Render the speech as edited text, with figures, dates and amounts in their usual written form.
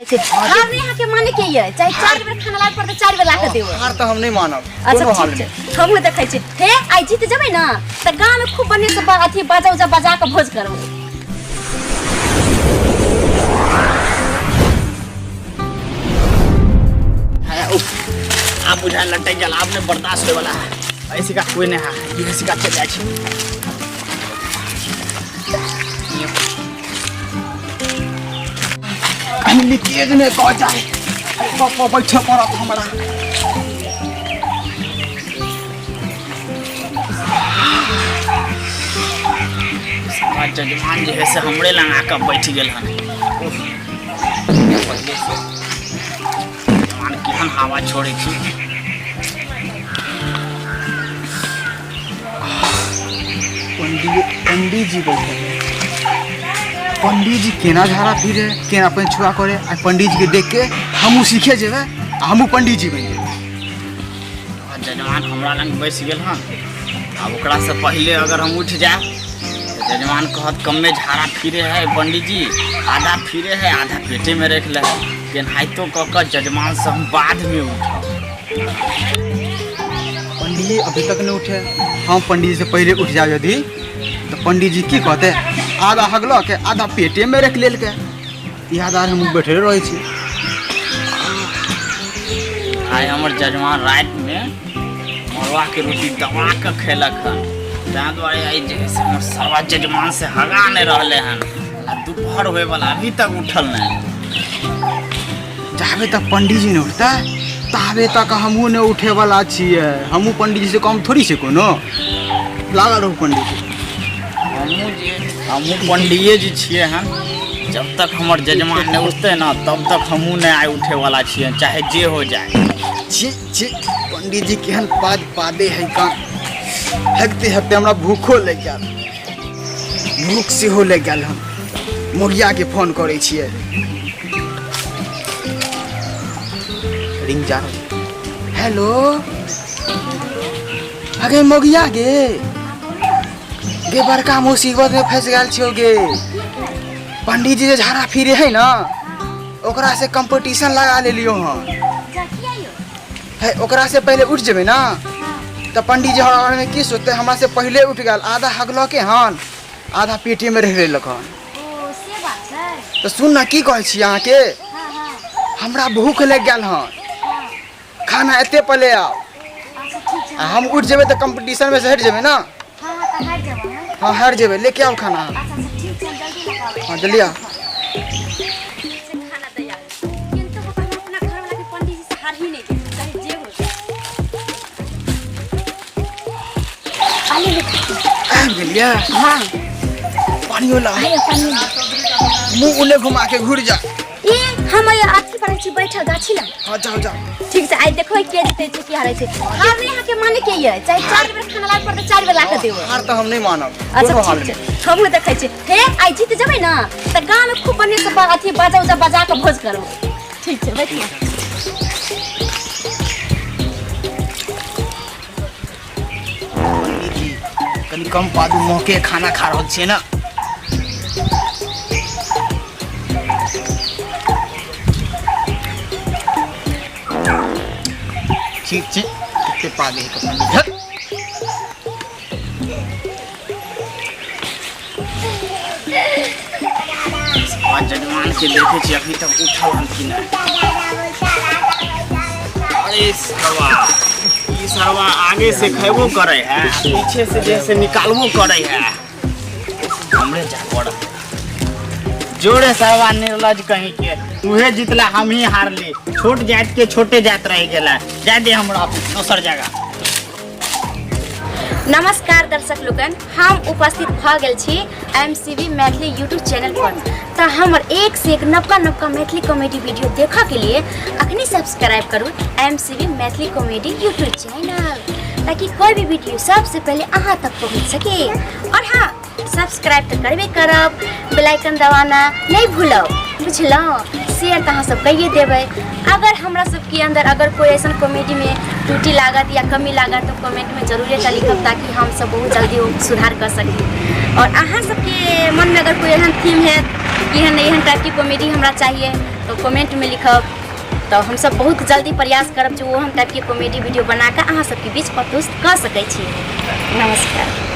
हार नहीं अहाँके माने के ये चाहे चार बेर खाना लाबे पड़तै, चार बेर ला के देबै। हार तऽ हम नहि मानब। अच्छा। कोनो हाल ठीक मे। छै, हमहूँ देखै छी। हे, आइ जीत जेबै ने तऽ गाँवमे खूब बढ़िआँ से अथी बाजा उजा बजा कऽ भोज करबै। उफ, आब बुझाय लटकि गेल, आब नहि बर्दाश्त होय वाला है। ऐसे का कोई नहीं है, ये सिका चल जाइ छै। कहीं लीकेज नहि कऽ जाय, एहि पर बैठे पड़त हमरा। सारा जजमान जे है से हमरे लग आके बैठ गेल हन। उफ, पहिले से जजमान केहन हवा छोड़ै छी। पंडी जी बैठल है। पंडी जी केना झाड़ा फिरे, केना पंचुआ करे, आ पंडी जी के देख के हमहूँ सीखे जेबै आ हमहूँ पंडी जी बनि जेबै। आ जजमान हमरा लग बैस गेल हन। आब ओकरासँ पहिले अगर हम उठि जायब तऽ जजमान कहत कमे झाड़ा फिरे है पंडी जी, आधा फिरे है आधा पेटे में रख ले है। केनाहितो कऽ कऽ जजमानसँ हम बादमे उठब। पंडी जी अभी तक नहीं उठे, हम पंडी जी से पहले उठ जाए यदि तो पंडी जी की कहते, आधा हगलक आधा पेटे में रख लेलकै। इएह दुआरे हम बैठले रहै छी। आइ हमर जजमान रातिमे मड़ुआके रोटी दबा कऽ खेलक हन, ताहि दुआरे आइ जे है से हमर सरवा जजमान से हगा नहि रहलै हन। आ दुपहर होयवला, अभी तक उठल नहि। जाबे तक पंडीजी नहि उठतै ताबे तक हमहूँ नहि उठेवला छियै। हमहूँ पंडीजी से कम थोड़ी छै कोनो। लागल रहू पंडीजी। हमहूँ जे हमहूँ पंडिये जी छियै हन। जब तक हमर जजमान नहि उठतै ने तब तक हमहूँ नहि आइ उठेवला छियै, चाहे जे हो जाए। छी छी, पंडीजी केहन पाद पादे है कान। हगते हगते हमरा भूखो लागि गेल, भूख सेहो लागि गेल। हम मोगियाके फोन करै छियै। रिंग जा रहल। हेलो, अगे मोगिया गे, गे बड़का मुसीबत में फंस गेल छियो गे। पंडीजी जे झाड़ा फिरे है ना, ओकरा से कंपटीशन लगा लेलियो हन। है ओकरा से पहले उठ जेबै ना तऽ पंडीजी हमरा बारे में की सोचते, हमरा से पहले उठ गेल, आधा हगलके हन आधा पेटे में रहि लेलक हन। ओ से बात छै। तऽ सुन ना की कहै छी अहाँके, हमरा भूख लागि गेल हन, खाना एते पले आउ। अच्छा ठीक छै। आ हम उठि जेबै तऽ कंपटीशन में से हटि जेबै ना। हाँ हाँ, तऽ हारि जेबै हम। हाँ हारि जेबै, लेके आउ खाना। अच्छा अच्छा ठीक छै, हम जल्दी लगाबै। हाँ जल्दी आउ। से खाना तैयार किन्तु हम अपना घरवाला के पंडीजी से हार ही नहीं देब, चाहे जे हो जाए। आले ले। आबि गेलियै? हाँ। पानियो ला। आइयो पानी। मुँह उने घुमा के घुर जा। ए हम ये अथी पर छी बैठल गाछी लग। हाँ जाओ जाओ। ठीक छै, आइ देखबै के जीतै छै के हारै छै। हार नहीं अहाँके माने के ये, चाहे चार बेर खाना लाबे पड़तै चार बेर ला के देबै। हार तऽ हम नहि मानब। अच्छा कोनो हाल ठीक मे। छै, हमहूँ देखै छी। हे आइ जीत जेबै ने तऽ गाँवमे खूब बढ़िआँ से अथी बाजा उजा बजा कऽ भोज करबै। ठीक छै, बैठू। पंडीजी कनि कम पादू, मौके खाना खा रहल छियै ने। ठीक छै, कते पादे है पंडीजी। हट। आ जजमान के देखे छी अभी तक उठल हन कि नहि। अरे सरवा, ई सरवा आगे से खेबो करे है, पीछे से जैसे निकालबो करे है। हमरे जा पड़त जोड़े सरवा। निर्लज कहीं के, तुहे जितला हम ही हारली। छोट जात के छोटे जात रह गेला। जा दे हमरा दोसर जगह। नमस्कार दर्शक लोकन, हम उपस्थित भऽ गेल छी M C B Maithili YouTube channel पर। तऽ हमर एक से एक नवका नवका मैथिली कॉमेडी वीडियो देखऽ के लिए अखनी सब्सक्राइब करू M C B Maithili comedy YouTube channel, ताकि कोई भी वीडियो सबसे पहले अहाँ तक पहुँच सके। और हाँ, सब्सक्राइब तऽ करबे करब, बेल आइकन दबाना नहीं भूलब, बुझलहुँ? शेयर तऽ अहाँ सब कहिए देबै। अगर हमरा सबके अंदर अगर कोई ऐसा कॉमेडी में त्रुटि लागत या कमी लागत तो कमेंट में जरूर टा लिखब, ताकि हम सब बहुत जल्दी वो सुधार कर सकी। और अहाँ सबके मन में अगर कोई एहन थीम है कि एहन एहन टाइप की कॉमेडी हमरा चाहिए तऽ कमेंटमे लिखब तऽ हमसब बहुत जल्दी प्रयास करब जे ओहन टाइपके कॉमेडी वीडियो बनाकऽ अहाँ सबके बीच प्रस्तुत कऽ सकै छी। नमस्कार।